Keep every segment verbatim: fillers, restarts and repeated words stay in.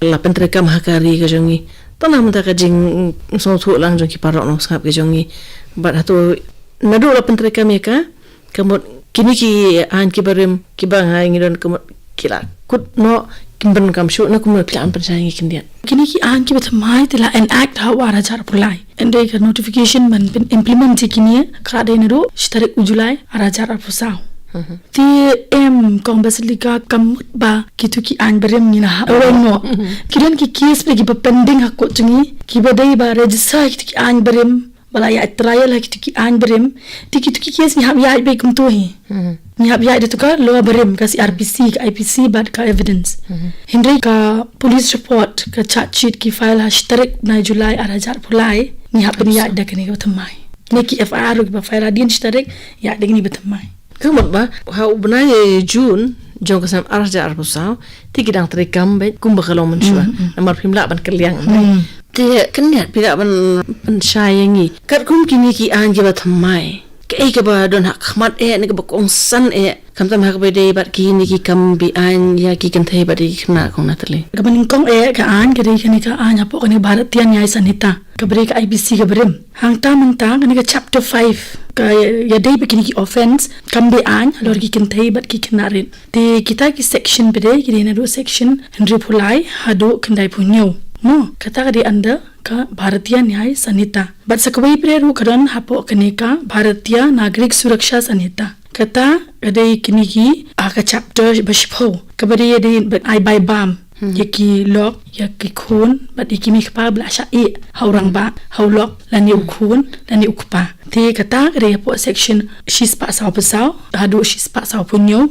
la pyntreikam ha ka ri ka jong ngi. Tang na mynta ka jingsngewthuh lang jong ki paralok nongsngap ka jong ngi. Bad hato naduh la pyntreikam ïa ka, ka mut kine ki aiñ ki barim kiba nga ngi don ka mut ki la kut noh, kim pynkam shuh, na kumno phi la pynshai ngi khyndiat. Kine ki aiñ kiba thymmai te la enact ha u ar hajar arphew lai. Hynrei ka notification ban pyn implement ïa kine ka la dei naduh shi tarik u July ar hajar arphew saw. Te em kong Basilica, ka mut ba kito ki aiñ barim ngi na hap weng noh. Ki don ki case ba kiba pending ha court jong ngi kiba dei ba register kito ki aiñ barim, ba la ïa trial ha kito ki aiñ barim. Te kito ki case ngi hap ïa beit kumto hi. Ngi hap ïa da tu ka law barim, ka C R P C, ka I P C bad ka evidence. Hynrei ka police report, ka charge sheet ki file ha shi tarik nai July ar hajar arphew lai, ngi hap pynïaid da kane kaba thymmai. Ne ki F I R ruh kiba file hadien shi tarik, ïaid da kane ba thymmai. Ka mut ba ha u bnai June jong ka snem ar hajar arphew saw, te ki dang treikam beit kumba ka long mynshuwa. Namar phim lah ban kylliang. Te khyndiat phi lah ban pynshai ïa ngi, katkum kine ki aiñ kiba thymmai, kaei kaba don ha khmat eh ne kaba kongsan eh, khamtam ha kaba dei bad kine ki kam be-aiñ ïa ki kynthei bad ïa ki khynnah, kong Natalie? Kaba nyngkong eh ka aiñ ka dei kane ka aiñ hapoh kane Bharatiya Nyay Sanhita, kaba dei ka I P C kaba rim. Hangta mynta kane ka chapter five ka ïadei bad kine ki offence kam be-aiñ halor ki kynthei bad ki khynnah rit. Te kita ki section pat de ki dei naduh section hynriewphew lai haduh khyndaiphew hynñiew. Mo, kata ka dei under ka Bharatiya Nyay Sanhita. Bad sa kawei pat de ruh ka don hapoh kane ka Bharatiya Nagarik Suraksha Sanhita. Kata ka dei kine ki, ah, ka chapter ba shiphew, kaba dei ïadei bad ai bai bam ïa ki lok, ïa ki khun bad ïa ki mei kpa ba la shah ïeh ha u rangbah, ha u lok lane u khun lane u kpa. Te kata ka dei hapoh section shispah sawphew saw haduh shispah sawphew hynñiew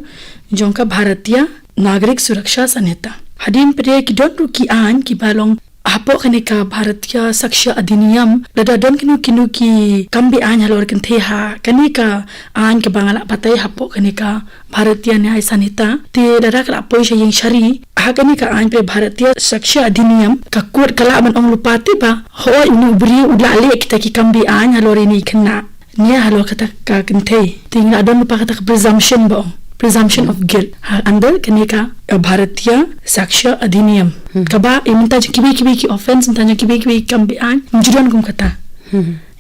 jong ka Bharatiya Nagarik Suraksha Sanhita. Hadien pat de ki don ruh ki aiñ kiba long hapoh kane ka Bharatiya Sakshya Adhiniyam, lada don kino kino ki kam be-aiñ halor kynthei ha kane ka aiñ kaba nga la batai hapoh kane ka Bharatiya Nyay Sanhita, te lada ka la poi sha ïing shari ha kane ka aiñ pat de Bharatiya Sakshya Adhiniyam, ka court ka lah ban ong lypa te ba hooid une u briew u la leh kita ki kam be-aiñ halor ine i khynnah ne halor kata ka kynthei. Te ngi la don lypa kata ka presumption ba ong, presumption of guilt ha under kane ka, eh, Bharatiya Sakshya Adhiniyam. Kaba, eh, mynta jong kiwei kiwei ki offence, mynta jong kiwei kiwei ki kam be-aiñ, ym ju don kum kata.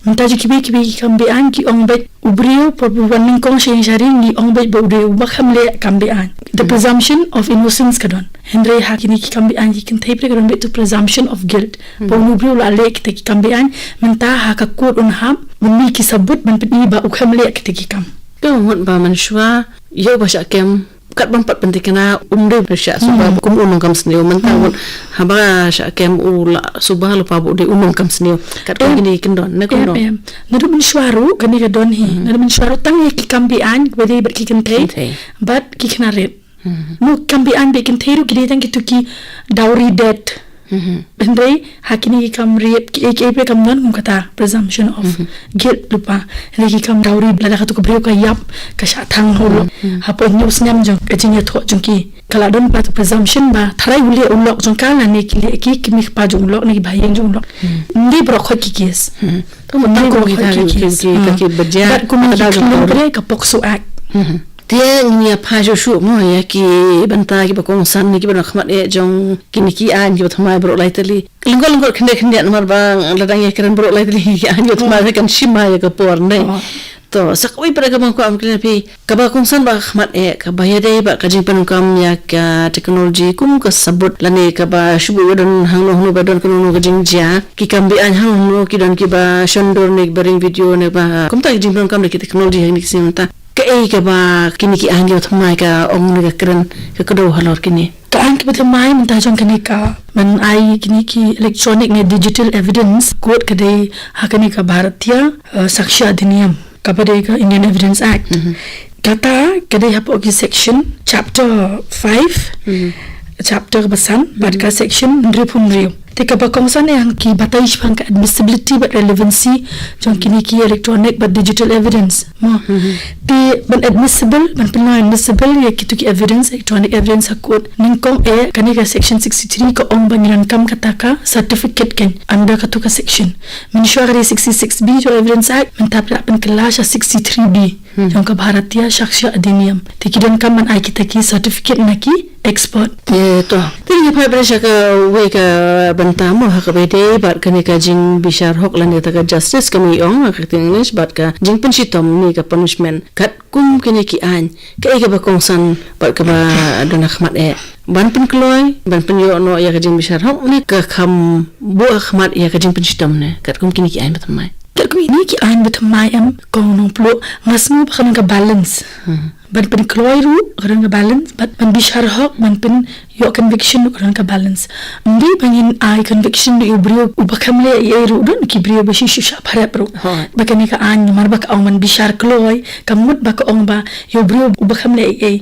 Mynta jong kiwei kiwei ki kam be-aiñ ki ong beit u briew por ba u wan nyngkong sha ïing shari ngi ong beit ba u dei uba kham leh kam be-aiñ. The presumption of innocence ka don. Hynrei ha kine ki kam be-aiñ ki kynthei pat de ka don beit tu presumption of guilt. Ba une u briew u la leh kita ki kam be-aiñ, mynta ha ka court un hap ban mih ki sabut ban pyni ba u kham leh kita ki kam. Te mut ba mynshuwa ïa uba shah kem, katba ym pat pynthikna, um dei ban shah suba kum u nongkam sniew. Mynta mut haba shah kem u la suba lypa ba u dei u nongkam sniew. Katkum kine ki kyndon, ne kumno? Em, em. Naduh mynshuwa ruh kane ka don hi. Naduh mynshuwa ruh tang ïa ki kam be-aiñ ba dei bad ki kynthei bad ki khynnah rit. Mo, kam be-aiñ bad kynthei ruh ki dei tang kito ki dowry debt. Hynrei ha kine ki kam rape kiei kiei pat de kam don kum kata presumption of guilt lypa. Hynrei ki kam dowry, lada katu ka briew ka ïap, ka shah thang ha u lok hapoh hynñiew snem jong ka jingïathoh jong ki, ka la don pat tu presumption ba tharai u leh u lok jong ka lane ki leh ki, ki mei kpa jong u lok ne ki ba ïing jong u lok, ym dei baroh khoit ki case. Ym dei baroh khoit ki case. Bad kum ki khlem pat de ka POCSO Act. Te ngin ïa phai shuh shuh mo ïa ki bynta kiba kongsan ne kiba na khmat eh jong kine ki aiñ kiba thymmai baroh lai tylli. Lyngkot lyngkot khyndiat khyndiat namar ba lada ngi kren baroh lai tylli ki aiñ kiba thymmai kan shim ïa ka por ne. To sa kawei pat kaba nga kwah ban kylli na phi, kaba kongsan bad ka khmat eh kaba ïadei bad ka jingpyndonkam ïa ka technology kum ka sabut lane kaba shu buh ba don hangno hangno ba don kano kano ka jingjia, ki kam be-aiñ hangno hangno ki don kiba shon dur ne kiba ring video ne ba kumta ki jingpyndonkam da ki technology ha kine ki snem mynta. Kaei kaba kine ki aiñ kiba thymmai ka ong ne ka kren ka kdew halor kine? Ka aiñ kaba thymmai mynta jong kane ka ban ai kine ki electronic ne digital evidence, court ka dei ha kane ka Bharatiya, uh, Sakshya Adhiniyam, kaba dei ka Indian Evidence Act. Kata ka dei hapoh ki section chapter five, chapter kaba san bad ka section hynriewphew hynriew. Te kaba kongsan eh hangta ki batai shaphang ka admissibility bad relevancy jong kine ki electronic bad digital evidence. Mo. Te ban admissible, ban pynlong admissible ïa kito ki evidence, electronic evidence ha court, nyngkong eh kane ka section sixty-three ka ong ba ngi donkam kata ka certificate kan under katu ka section. Mynshuwa ka dei sixty-six B jong Evidence Act, mynta pat la pynkylla sha sixty-three B jong ka Bharatiya Sakshya Adhiniyam. Te ki donkam ban ai kita ki certificate na ki expert. Te to, te ngi phai bad sha kawei ka bynta mo, ha kaba ïadei bad kane ka jingbishar hok lane kata ka justice, ka mut ong ha ka ktien English, bad ka jingpynshitom ne ka punishment. Katkum kine ki aiñ, kaei kaba kongsan bad kaba don ha khmat eh? Ban pynkloi, ban pynïoh noh ïa ka jingbishar hok, ne ka kham buh ha khmat ïa ka jingpynshitom ne, katkum kine ki aiñ ba thymmai? Katkum kine ki aiñ ba thymmai em, Kong Nongpluh, nga sngew ba ka don ka balance. Hmm. Ban pynkloi ruh ka don ka balance, bad ban bishar hok, ban pynïoh conviction ruh ka don ka balance. Ym dei ba ngin ai conviction ruh ïa u briew uba khlem leh ei ei ruh, don ki briew ba shu shu shah pharep ruh. Hooid. Ba kane ka aiñ namar ba ka ong ban bishar kloi, ka mut ba ka ong ba ïa u briew uba khlem leh ei ei,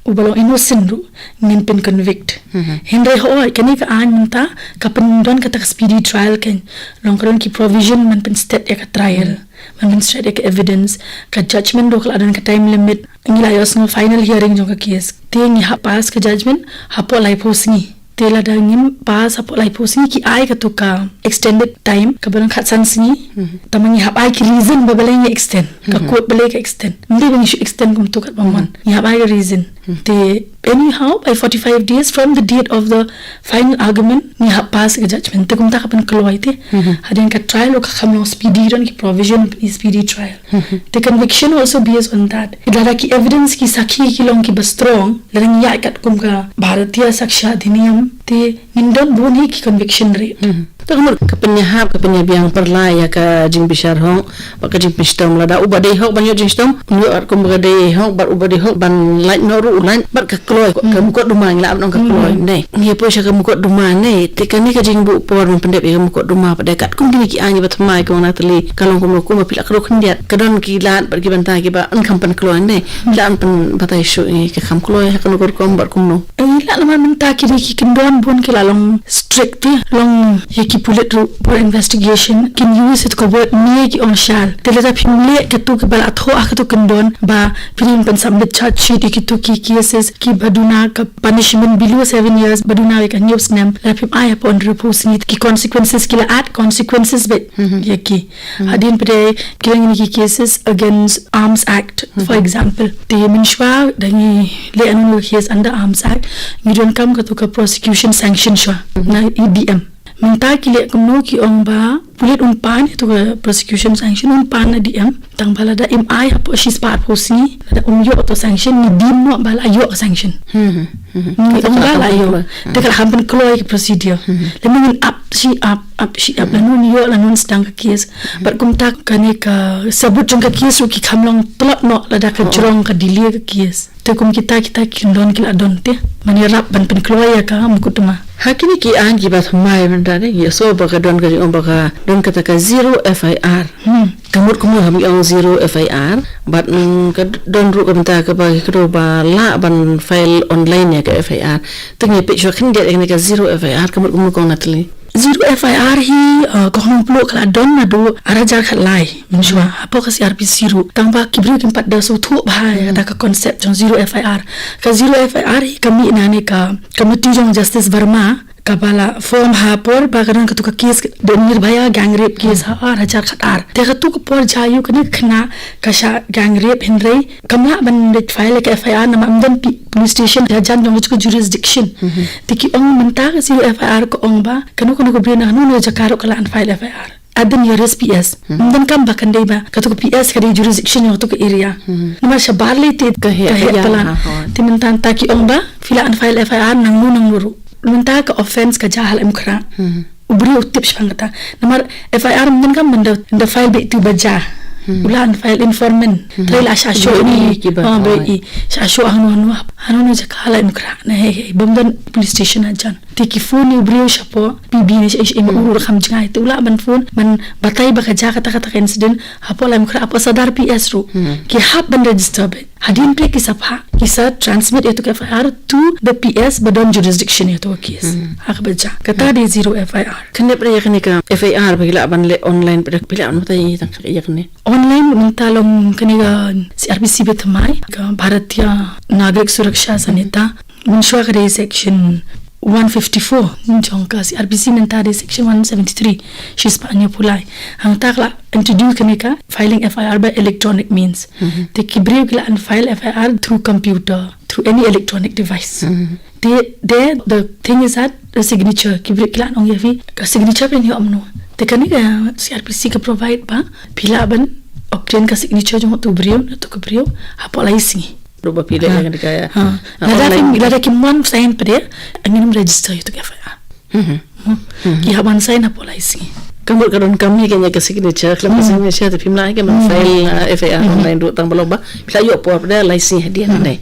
uba long innocent ruh, ngin pynconvict. Mhm. Hynrei hooid, kane ka aiñ mynta ka pyndon kata ka speedy trial, kan long ka don ki provision ban pynsted ïa ka trial, ban pynsted ïa ka evidence. Ka judgment ruh ka la don ka time limit. Ngi la ïohsngew final hearing jong ka case. Te ngi hap pass ka judgment hapoh laiphew sngi. Te lada ngim pass hapoh laiphew sngi, ki ai katu ka extended time kaba don khatsan sngi. Mhm. Tangba ngi hap ai ki reason ba balei ngi extend. Ka court balei ka extend. Ym dei ba ngi shu extend kumtu katba mon. Ngi hap ai ka reason. Te anyhow, by forty-five days from the date of the final argument, ngi hap pass ka judgment. Te kumta ka pynkloi te. Mhm. Hadien ka trial ruh ka kham long speedy, don ki provision ban pyni speedy trial. Mhm. Te conviction also based on that. Lada ki evidence, ki sakhi ki long kiba strong, lada ngi ïaid katkum ka Bharatiya Sakshya Adhiniyam, te ngin don bun hi ki conviction rate. Hmm. Te ka mut ka pynïahap, ka pynïabiang pyrshah ïa ka jingbishar hok bad ka jingpynshitom. Lada uba dei hok ban ïoh jingshitom, un ïoh katkum ba ka dei hok, bad uba dei hok ban lait noh ruh u lait, bad ka kloi, ka mukotduma, ngi lah ban ong ka kloi, ne. Ngi poi sha ka mukotduma, ne. Te kane ka jingbuh por ban pyndep ïa ka mukotduma pat de, katkum kine ki aiñ ba thymmai, Kong Natalie, ka long kumno, kumba phi la kdew khyndiat, ka don ki lad bad ki bynta kiba yn kham pynkloi, ne. Phi lah ban pynbatai shuh ïa ka kham kloi ha kano ka rukom bad kumno? Ei, lah namar mynta ki dei ki kyndon bun ki la long strict te, long ïa ki pulit ruh for investigation, kin use it ka word me ki ong shall. Te lada phim leh katu kiba la thoh ha katu kyndon ba phin pynsubmit charge sheet ïa kitu ki cases kiba duna ka punishment below seven years, ba duna ïa ka hynñiew snem, lada phim ai hapoh hynriewphew sngi, ki consequences ki la add consequences beit ïa ki. Hadien pat de ki long ïa ki cases against Arms Act, for example. Te mynshuwa da ngi leh ano ano case under Arms Act, ngi donkam katu ka prosecution sanction shuwa na D M. Mynta ki leh kumno, ki ong ba pulit un pan ïa katu ka prosecution sanction, un pan na D M. Tangba lada im ai hapoh shispah arphew sngi, lada um ïoh katu sanction, ngi dim noh ba la ïoh ka sanction. Hmm, hmm, hmm. Ngi ong ba la ïoh. Te ka la kham pynkloi ka procedure. Lada ngin ap shi ap, ap shi ap, lano ïoh, lano sdang ka case. Bad kumta kane ka sabut jong ka case ruh ki kham long tlot noh lada ka jrong, ka delay ka case. Te kum kita kita ki kyndon ki la don te, ban ïarap ban pynkloi ïa ka mukotduma. Ha kine ki aiñ kiba thymmai mynta, ne, ngi ïohsngew ba ka don ka jingong ba ka don kata ka zero F I R. Hmm. Ka mut kumno haba ngi ong zero F I R, bad, mm, ka don ruh ka bynta kaba ki kdew ba lah ban file online ïa ka F I R. Te ngi peit shuwa khyndiat ïa kane ka zero F I R, ka mut kumno, Kong Natalie? Zero F I R hi, uh, Kong Nongpluh, ka la don naduh ar hajar khatlai mynshuwa hapoh ka C R P C ruh. Tangba ki briew kim pat da sngewthuh bha ïa kata ka concept jong zero F I R. Ka zero F I R hi ka mih na kane ka committee jong Justice Verma, kaba la form ha por ba ka don katu ka case, the Nirbhaya gang rape case ha ar hajar khatar. Te katu ka por jia ïa kane ka khynnah ka shah gang rape, hynrei kam lah ban leit file ïa ka F I R namar ym don pi-, police station hajan jong katu ka jurisdiction. Mhm. Te ki ong mynta ka zero F I R ka ong ba kano kano ka briew na kano kano ka jaka ruh ka lah ban file F I R. Hadien ïa ka P S. Mhm. Ym donkam ba kan dei ba katu ka P S ka dei jurisdiction jong katu ka area. Mhm. Namar shabar lei te ka heh, ka heh palat. Ha, ha. Te mynta, mynta ki ong ba phi lah ban file F I R nangno nangno ruh. Mynta ka offense ka jia ha Laitumkhrah. Mhm. U briew u tip shaphang kata. Namar F I R ym donkam ban da, da file beit ïa uba jia. Hmm. U lah ban file informant. Hmm. Trai la shah shoh ïa ni, kiba, oh, ba i shah shoh hangno hangno, hangno hangno jaka ha Laitumkhrah, na hei hei, bym don police station hajan. Te ki phone ïa u briew shapoh P B ne shaei shaei, ma u ruh kham jngai. Te u lah ban phone ban batai ba ka jia kata kata ka incident hapoh Laitumkhrah, hapoh Sadar P S ruh. Hmm. Ki hap ban register beit. Hadien pat ki sa phah, ki sa transmit ïa katu ka F I R to the P S ba don jurisdiction ïa katu ka case. Hmm. Ha kaba jia. Kata dei zero F I R. Khyndiat pat ïa kane ka F I R ba ki lah ban leh online pat, phi lah ban batai tang ïa kane. Online mynta long kane ka C R P C ba thymmai, ka Bharatiya Nagarik Suraksha Sanhita. Mynshuwa ka dei section one fifty-four jong ka C R P C, mynta dei section one seventy-three, shispah hynñiewphew lai. Hangta ka la introduce kane ka filing F I R by electronic means. Te ki briew ki la file F I R through computer, through any electronic device. Te, there, the thing is that the signature, ki briew ki la ong ïa phi, ka signature phi ïoh kumno. Te kane ka C R P C ka provide ba phi lah ban obtain ka signature jong uto u briew, uto ka briew, hapoh lai sngi. Ruh ba phi leh ïa kane ka, ha, lada online. Lada kim wan sign pat de, ngin ym register ïa uto ka F I R. Ki hap ban sign hapoh lai sngi. Ka mut ka donkam hi kane ka signature, khlem ka signature te phim lah hi ban file, uh, F I R online ruh, tang ba long ba phi la ïoh por pat de lai sngi hadien ne.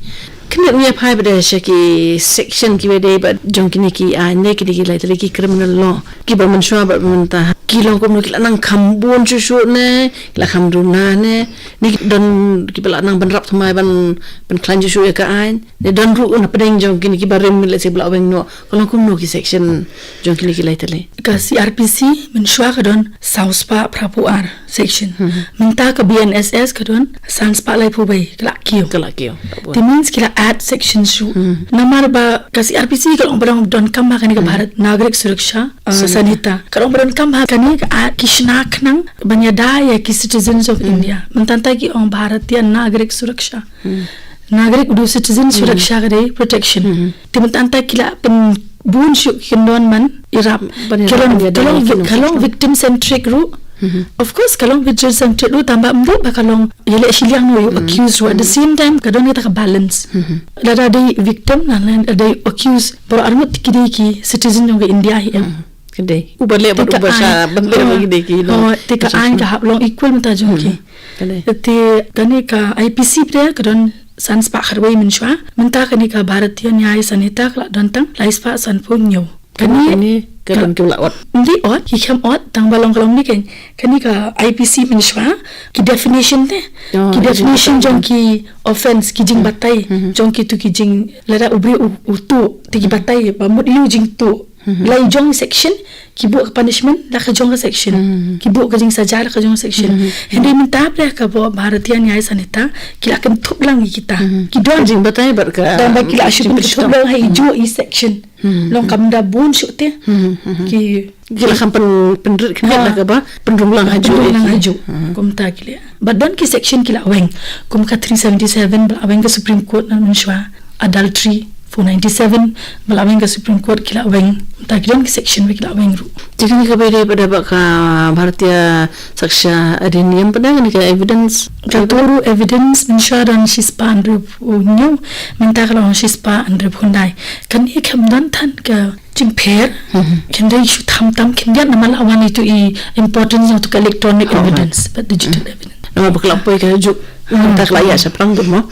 Kane ngi ïa phai pat de sha ki section kiba dei bad jong kine ki aiñ ne, kine ki lai tylli ki criminal law, kiba mynshuwa bad mynta ki long kumno, ki la nang kham bun shuh shuh ne, ki la kham duna ne, ne ki don kiba la nang ban rap thymmai ban, ban khlaiñ shuh shuh ïa ka aiñ. Ne don ruh na pdeng jong kine kiba rim, let's say, ba la weng noh. Ka long kumno ki section jong kine ki lai tylli? Ka C R P C mynshuwa ka don saw spah phra phew ar section. Mynta ka B N S S ka don san spah laiphew wei, ka la kiew. Ka la kiew. Te means ki la add section shuh. Namar ba ka C R P C ka long ba donkam ha kane ka Bharat Nagarik Suraksha, uh, Sanhita. Sanhita. Ka long ba donkam ha kane ka act ki shna khnang ban ïada ïa ki citizens of India. Mynta ki ong Bharatiya Nagarik Suraksha. Nagarik u dei citizen, suraksha ka dei protection. Te mynta ki la pynbun shuh ki kyndon ban ïarap. Ban ïarap, ka long, ban ïada ka long, ïa ki nong ka long victim centric ruh. Of course ka long victim centric ruh, tang ba ym dei ba ka long ïaleh shiliang noh ïa u accused ruh. At the same time ka don kata ka balance. Lada dei victim, lada dei accused, baroh arngut ki dei ki citizen jong ka India hi em. Ka dei. Uba leh bad uba sha ban leh bad ki dei ki, no? Te ka aiñ ka hap long equal mynta jong ki. Ka dei. Te kane ka I P C pat de ka don san spah khatwei mynshuwa. Mynta kane ka Bharatiya Nyay Sanhita ka la don tang lai spah sanphew hynñiew. Kane ka don ki la ot. Ym dei ot, ki khlem ot, tang ba long ka long ne kane. Kane ka I P C mynshuwa, ki definition te. Ki definition jong ki offense, ki jingbatai jong kito ki jing, lada u briew u, u tuh, te ki batai ba mut ïa u jingtuh. Lai jong section, ki buh ka punishment la ka jong ka section. Ki buh ka jingsaja la ka jong ka section. Hynrei mynta pat de ka Bharatiya Nyay Sanhita ki la kynthup lang ïa kita. Ki don jingbatai bad ka, tang ba ki la shu kynthup lang ha i juh i section. Long kam da bun shuh te. Ki, ki la kham pyn, pynrit khyndiat da kaba pynrung lang ha juh. Pynrung lang ha juh. Kumta ki leh. Bad don ki section ki la weng. Kum ka three seventy-seven ba la weng ka Supreme Court na mynshuwa. Adultery four ninety-seven ba la weng ka Supreme Court ki la weng. Mynta ki don ki section ba ki la weng ruh. Te kane kaba dei pat de ba ka Bharatiya Sakshya Adhiniyam pat de kane ka evidence. Kato ruh evidence mynshuwa don shispah hynriewphew hynñiew, mynta ka long shispah hynriewphew lai. Kane kam don tang ka jingpher. Kan dei shu tam tam khyndiat namar la wan ito i importance jong ito ka electronic evidence bad digital evidence. Namar ba ka la poi ka juk. Mynta ka la ïa shaphrang dur mo.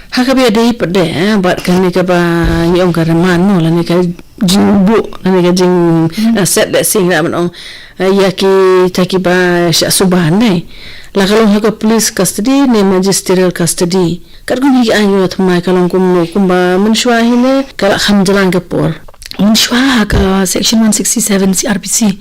Ha kaba dei pat de, eh, bad kane kaba ngi ong ka remand mo, lane ka jingbuh, lane ka jing, eh, set bad sing, la ban ong, eh, ïa kita kiba shah suba ne. La ka long ha ka police custody ne magisterial custody. Katkum hi ki aiñ ïoh thymmai ka long kumno, kumba mynshuwa hi ne ka la kham jlan ka por. Mynshuwa ha ka section one sixty-seven C R P C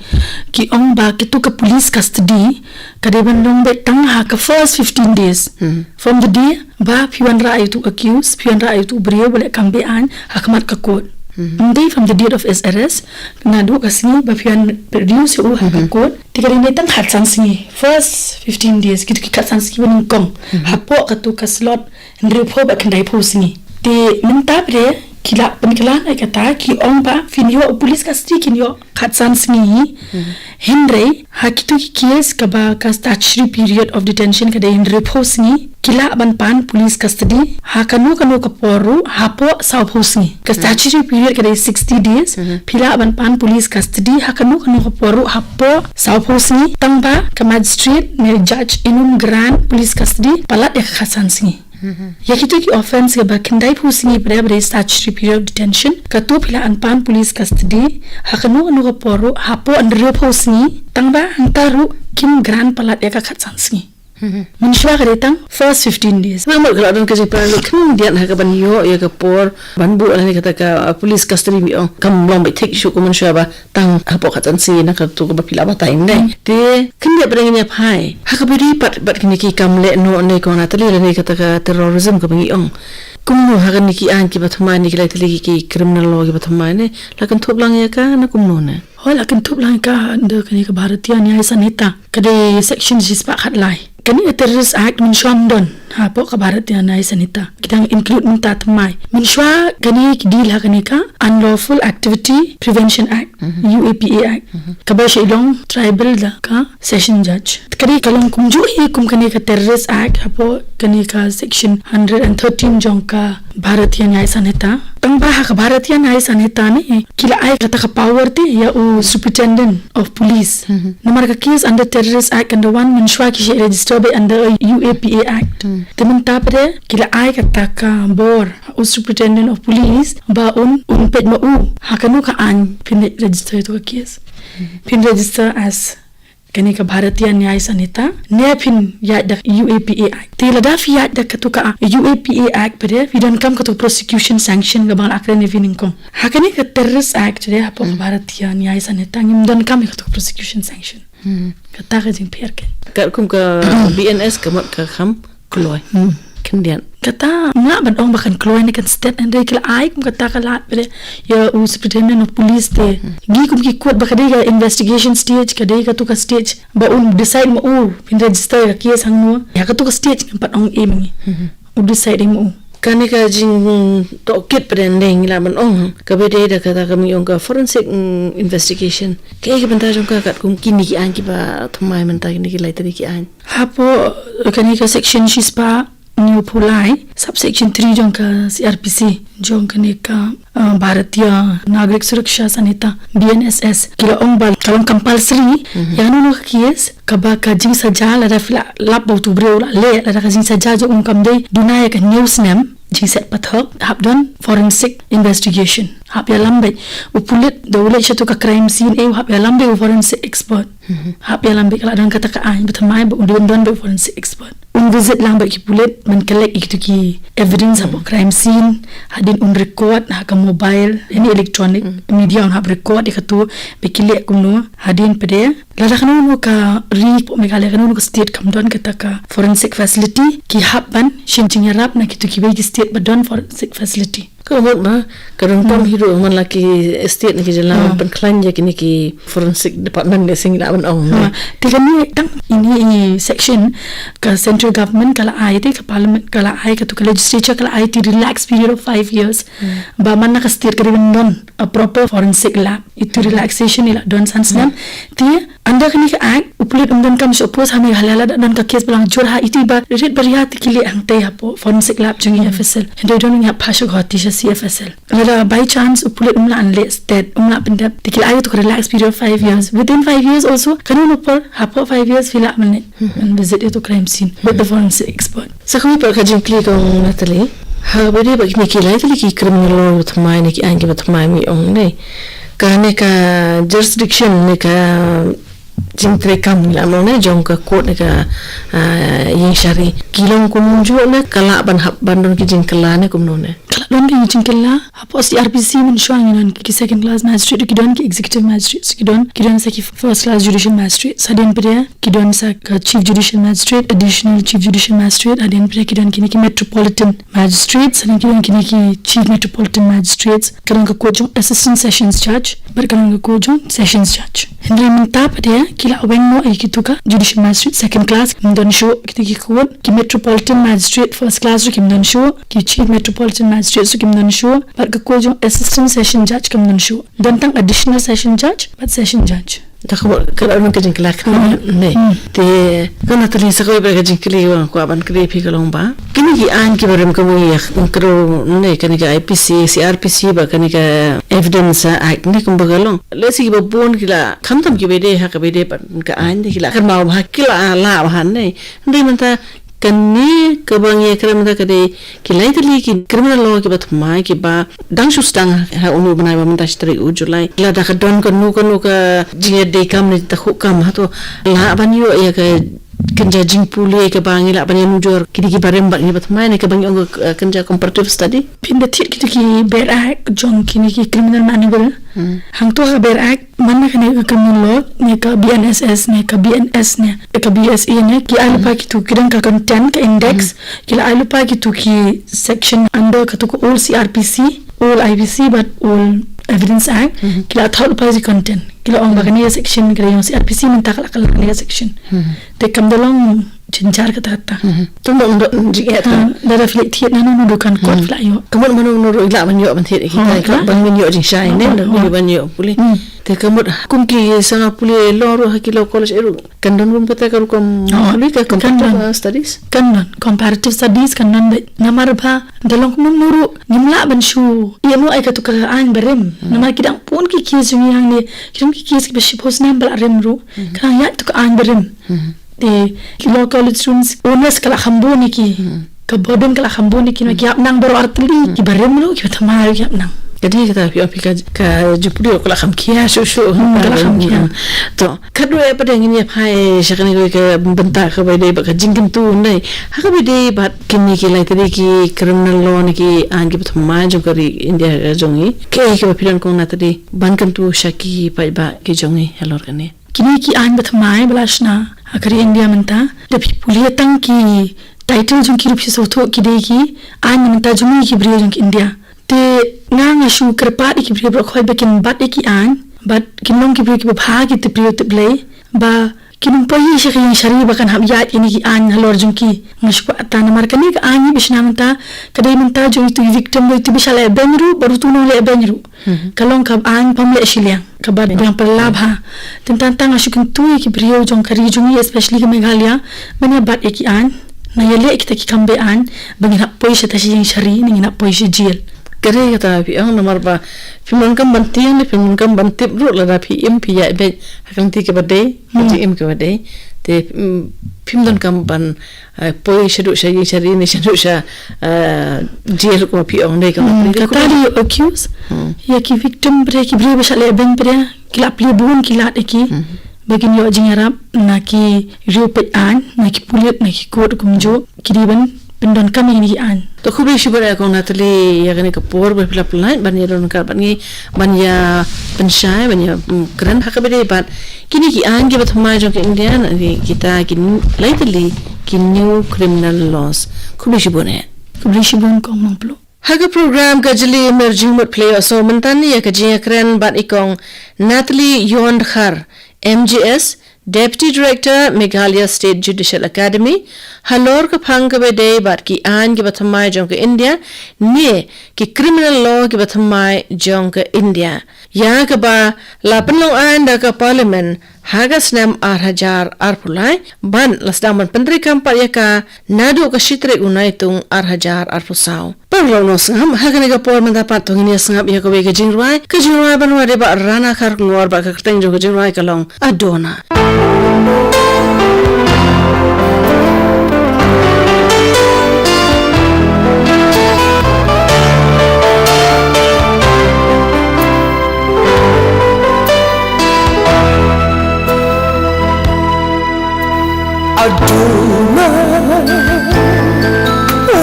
ki ong ba kito ka police custody ka dei ban long beit tang ha ka first fifteen days. From the day ba phi wanrah ïa uto u accused, phi wanrah ïa uto u briew ba leh kam beaiñ ha khmat ka court. Ym dei from the date of his arrest, naduh ka sngi ba phi wan produce ïa u ha ka court. Te ka dei ne tang khatsan sngi, first fifteen days, kito ki khatsan sngi ba nyngkong. Hapoh kato ka slot hynriewphew bad khyndaiphew sngi. Te mynta pat de ki la pynkylla ïa kata, ki ong ba phin ïoh u police custody, kin ïoh khatsan sngi. Hynrei ha kito ki case kaba ka statutory period of detention ka dei hynriewphew sngi, ki lah ban pan police custody ha kano kano ka por ruh hapoh sawphew sngi. Ka statutory period ka dei sixty days, phi lah ban pan police custody ha kano kano ka por ruh hapoh sawphew sngi, tang ba ka magistrate ne judge in ym grant police custody palat ïa ka khatsan sngi. Ïa kito ki offense kaba khyndaiphew sngi pat de ba dei statutory period of detention, kato phi lah ban pan police custody ha kano kano ka por ruh hapoh hynriewphew sngi, tang ba hangta ruh kim grant palat ïa ka khatsan sngi. Mynshuwa ka dei tang first fifteen days. Namar ka la don ka jingpynlut khyndiat ha kaban ïoh ïa ka por ban buh lane kata ka, uh, police custody, ba ong kam long beit thik shuh kum mynshuwa ba tang hapoh khatsan sngi na kato kaba phi la batai ne. Te khyndiat pat de ngin ïa phai ha kaba dei pat, bad kine ki kam lehnoh ne kong na tali lane kata ka terrorism kaba ngi ong. Kumno ha kane ki aiñ kiba thymmai ne ki lai tylli ki, ki criminal law kiba thymmai ne, la kynthup lang ïa ka ne kumno ne? Hooid, la kynthup lang ïa ka under kane ka Bharatiya Nyay Sanhita. Ka dei section shispah khatlai. Kane ka Terrorist Act mynshuwa ym don hapoh ka Bharatiya Nyay Sanhita. Ki dang include mynta thymmai. Mynshuwa kane ki deal ha kane ka Unlawful Activity Prevention Act, U A P A Act. Kaba shu long tribal da ka Session Judge. Ka dei ka long kumjuh hi kum kane ka Terrorist Act hapoh kane ka section hundred and thirteen jong ka Bharatiya Nyay Sanhita. Tang ba ha ka Bharatiya Nyay Sanhita ne ki la ai kata ka power te ïa u Superintendent of Police. Namar ka case under Terrorist Act under one mynshuwa ki shu register beit under U A P A Act. Te mynta pat de ki la ai kata ka bor u Superintendent of Police ba un, un peit ma u ha kano ka aiñ phin register ïa ka case. Phin register as kane ka Bharatiya Nyay Sanhita ne phin ïaid da U A P A Act. Te lada phi ïaid da katu ka U A P A Act pat de phi donkam katu prosecution sanction kaba nga la kren ïa phi nyngkong. Ha kane ka Terrorist Act de hapoh ka Bharatiya Nyay Sanhita ngim donkam ïa katu prosecution sanction. Kata ka jingpher ka. Katkum ka B N S ka mut ka kham kloi. Khyndiat. Kata ym lah ban ong ba kan kloi ne kan stet, hynrei ki la ai kum kata ka lad pat de ïa u Superintendent of Police te. Ngi kum ki court ba ka dei ka investigation stage, ka dei katu ka stage ba un decide ma u phin register ïa ka case hangno. Ïa katu ka stage ngam pat ong ei ma ngi. U decide ei ma u. Kane ka jingtohkit pat de ngi lah ban ong kaba dei da kata ka mih ong ka forensic, mm, investigation. Kaei ka bynta jong ka katkum kine ki aiñ kiba thymmai mynta, kine ki lai tylli ki aiñ? Hapoh kane ka section shispah hynñiewphew lai, subsection three jong ka C R P C, jong kane ka, uh, Bharatiya Nagarik Suraksha Sanhita, B N S S, ki la ong ba ka long compulsory ïa kano kano ka case kaba ka jingsaja, lada phi la lap ba utu u briew u la leh, lada ka jingsaja jong u kam dei duna ïa ka hynñiew snem jingset pathok, hap don forensic investigation. Hap ïalam beit u pulit, da u leit sha tu ka crime scene, eh, hap ïalam beit u forensic expert. Hap ïalam beit. Ka la don kata ka aiñ ba thymmai ba un don, don beit forensic expert. Un visit lang beit ki pulit ban collect ïa kitu ki evidence hapoh crime scene, hadien un record ha ka mobile, any electronic media, un hap record ïa katu ba ki leh kumno. Hadien pat de lada kano kano ka ri hapoh Meghalaya, kano kano ka state kam don kata ka forensic facility, ki hap ban shim jingïarap na kitu kiwei ki state ba don forensic facility. Ka mut ma ka donkam hi ruh man la ki state ne ki jylla ban pynkhlaiñ ïa kine ki forensic department, ne shisha ngi lah ban ong. Te kane tang ine i section ka central government ka la ai te, ka parliament ka la ai, katu ka legislature ka la ai te relax period of five years. Ba man la ka state ka dei ban don a proper forensic lab. Itu relaxation i la don san snem. Te under kane ka act u pulit um donkam shu oppose ha Meghalaya lada don ka case ba la jur ha iti ba rit ba ria te ki leh hangtei hapoh forensic lab jong i F S L. Hynrei don ngi hap phah sha Guwahati sha C F S L. Lada by chance u pulit um lah ban leh stet, um lah pyndep, te ki la ai tu ka relax period of five years. Within five years also, kano kano por hapoh five years phi lah ban, ban visit ïa tu crime scene with the forensic expert. Sa kawei pat ka jingkylli kong Natalie. Ha kaba ïadei bad kine ki lai tylli ki criminal law ba thymmai ne ki aiñ kiba thymmai, ngi ong ne, kane ka jurisdiction ne ka jingtreikam ngi lah ban ong ne jong ka court ne ka, ah, ïing shari, ki long kumjuh ne ka lah ban hap ban don ki jingkylla ne kumno ne? Ka lah don ki jingkylla. Hapoh C R P C mynshuwa ngi don ki second class magistrate, ki don ki executive magistrate, ki don, ki don sa ki first class judicial magistrate, hadien pat de ki don sa ka chief judicial magistrate, additional chief judicial magistrate, hadien pat de ki don kine ki metropolitan magistrates, hadien ki don kine ki chief metropolitan magistrates, ka don ka court jong assistant sessions judge, bad ka don ka court jong sessions judge. Hynrei mynta pat de ki la weng noh ïa kitu ka judicial magistrate second class, kim don shuh kiti ki court, ki metropolitan magistrate first class ruh kim don shuh, ki chief metropolitan magistrate ruh kim don shuh, bad ka court jong assistant session judge kim don shuh. Don tang additional session judge bad session judge. Da ka, ka la don ka jingkylla ka ne. Te ka Natalie, sa kawei pat ka jingkylli ba nga kwah ban kylli phi ka long ba kine ki aiñ kiba rim kumne ïa ka, ne kane ka I P C, C R P C bad kane ka Evidence Act ne kumba ka long, lehse kiba bun ki la, khamtam kiba dei ha kaba dei bad ka aiñ, ki la kynmaw ba ha, ki la lah ba ha ne. Hynrei mynta kane kaba ngi ïa kren mynta ka dei ki lai tylli ki criminal law kiba thymmai kiba dang shu sdang ha une u bnai ba mynta shi tarik u July. Lada ka don kano kano ka jingïadei kam ne jingthoh kam, hato lah ban ïoh ïa ka kynja jingpule kaba ngi lah ban ïanujor kine kiba rim bad kine kiba thymmai ne kaba ngi ong ka, eh, kynja comparative study? Phin da thied kito ki ber act jong kine ki criminal manual. Hangto ha ber act Wan na kane ka criminal law, ne ka B N S S, ne ka B N S, ne ka B S A, ne ki ai lypa kitu ki dang ka content, ka index, ki la ai lypa kitu ki section under katu ka old C R P C, old I P C, but old Evidence Act. Ki la thok lypa ki content. Ki la ong ba kane ka section ka dei jong C R P C, mynta ka la kylla kane ka section. Te kam da long jynjar kata kata. Te mut ndo jing eh. Ha, lada phi leit thied na no no dukan kot phi la ïoh. Ka mut mano mano ruh i lah ban ïoh ban thied ïa kita, i lah ban ïoh jingshai ne, ban ïoh pule. Te ka mut kum ki sanga pule law ruh ha ki law college eh ruh kan don kum kata ka rukom pule, ka comparative studies. Kan don comparative studies, kan don, namar ba da long kum no ruh ngim lah ban shu ïa mo ai katu ka aiñ barim. Namar ki dang pun ki case jong ngi hangne, ki dang ki case kiba shiphew snem ba la rim ruh. Ka dang ïaid tu ka aiñ barim. Te ki law college students, onus ka la kham bun ïa ki. Ka burden ka la kham bun ïa ki, namar ki hap nang baroh artylli, kiba rim ruh, kiba thymmai ruh ki hap nang. Ka dei kata phi ong phi ka, ka jubab ka la kham khia shuh shuh. Hmm, ka la kham khia. To, katno eh pat ngin ïa phai sha kane ka bynta kaba dei bad ka jingkyntu ne. Ha kaba dei bad kine ki lai tylli ki criminal law ne ki aiñ kiba thymmai jong ka ri India ka jong ngi. Kaei kaba phi donkam na tylli ban kyntu sha ki paidbah ki jong ngi halor kane. Kine ki aiñ ba thymmai ba la shna ha ka ri India mynta, da phi pule tang ki title jong ki ruh phi sngewthuh ki dei ki aiñ na mynta jong ngi ki briew jong ki India. Te nga nga shu kyrpad ïa ki briew baroh khoit ba kin bat ïa ki aiñ, bad kin long ki briew kiba bha, ki tip briew tip Blei, ba kin ym poi sha ka ïing shari ba kan hap ïaid ïa kine ki aiñ halor jong ki. Nga shu kwah ta namar kane ka aiñ ba shna mynta ka dei mynta jong itu i victim, ba itu ba shah lehbeiñ ruh bad utu u nonglehbeiñ ruh. Ka long ka aiñ pom leh shiliang kaba biang paralok bha. Te tang tang nga shu kyntu ïa ki briew jong ka ri jong ngi, especially ka Meghalaya, ban ïa bat ïa ki aiñ, ban ïa leh kita ki kam be-aiñ, ba ngin hap poi sha ta sha ïing shari, ngin hap poi sha jel. Ka dei kata phi ong namar ba phim donkam ban tieng ne phim donkam ban tip ruh lada phi im phi ïaid beit ha ka lynti kaba dei, ka jingim kaba dei. Te, mm, phim donkam ban eh, poi shaduh sha ïing shari ne shaduh sha, eh, jel kumba phi ong dei ka. Hmm, kata dei accuse. Hmm. Ïa ki victim pat ki briew ba shah lehbeiñ pat ki la plie bun ki lad ïa ki. Hmm. Ba kin ïoh jingïarap na ki riewpeit aiñ, na ki pulit, na ki kot kumjuh, ki dei ban pyndonkam ïa kine ki aiñ. To khublei shibun eh kong Natalie ïa kane ka por ba phi la pynlait ban ïa don ryngkat bad ngi, ban ïa pynshai, ban ïa, mm, kren ha kaba dei bad kine ki aiñ kiba thymmai jong ka India, na ki, kita ki n-, lai tylli ki new criminal laws. Khublei shibun eh. Khublei shibun kong Nongpluh. Ha ka program Ka Jylliew Mer Jingmut phi la ïohsngew mynta ïa ka jingïakren bad i kong Natalie Ïohndkhar, M J S, Deputy Director, Meghalaya State Judicial Academy, halor ka phang kaba dei bad ki aiñ kiba thymmai jong ka India, ne ki criminal law kiba thymmai jong ka India. Ïa kaba la pynlong aiñ da ka Parliament ha ka snem ar hajar arphew lai, bad la sdang ban pyntreikam pat ïa ka naduh ka shi tarik u Naitung ar hajar arphew saw. Paralok nongsngap, ha kane ka por mynta pat to ngin ïa sngap ïa kawei ka jingrwai, ka jingrwai ban rwai da i Bah Rana Kharkongor bad ka kyrteng jong ka jingrwai ka long Adona. Adonai,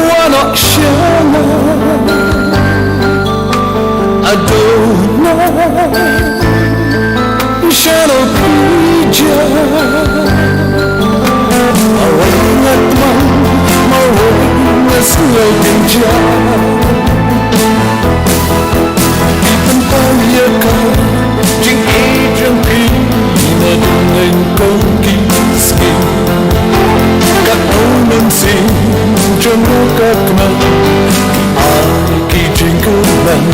wa nokshana. Adonai, shano pija. Mawang ngat mang, mawang ngat singal pija. Ki pynpaw ïa ka jingïeit jong phi, na dungïn kong ki skim. Ka aw mynsiem jong ka kmen, ki ai ki jingkyrmen.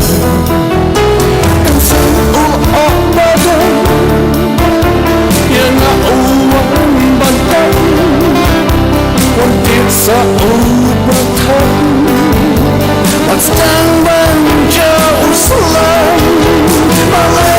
Kan sngewthuh ba don ïa nga u wan ban tang, wan tip sa u ba tang. Wat sdang ban ja u slam, ba la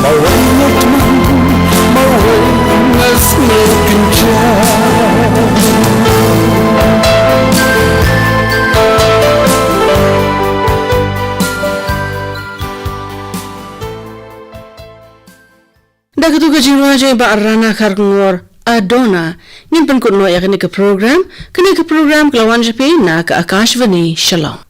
Mawei nga tmang, mawei nga sngewkynjah. Da katu ka jingrwai jong i Bah Rana Kharkongor Adona, ngin pynkut noh ïa kane ka program. Kane ka program ka la wan sha phi na ka Akashvani Shillong.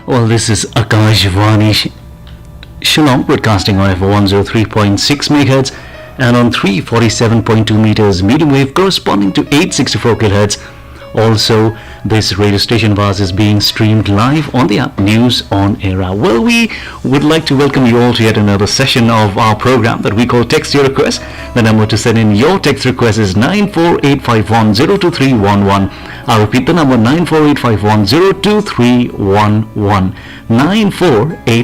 Well, this is Akashvani Sh- Shillong, broadcasting on F one zero three point six megahertz and on three forty-seven point two meters medium wave, corresponding to eight sixty-four kilohertz. Also, this radio station of ours is being streamed live on the app News on Air. Well, we would like to welcome you all to yet another session of our program that we call Text Your Request. The number to send in your text request is nine four eight five one zero two three one one. I'll repeat the number, nine four eight five one zero two three one one. Nine four eight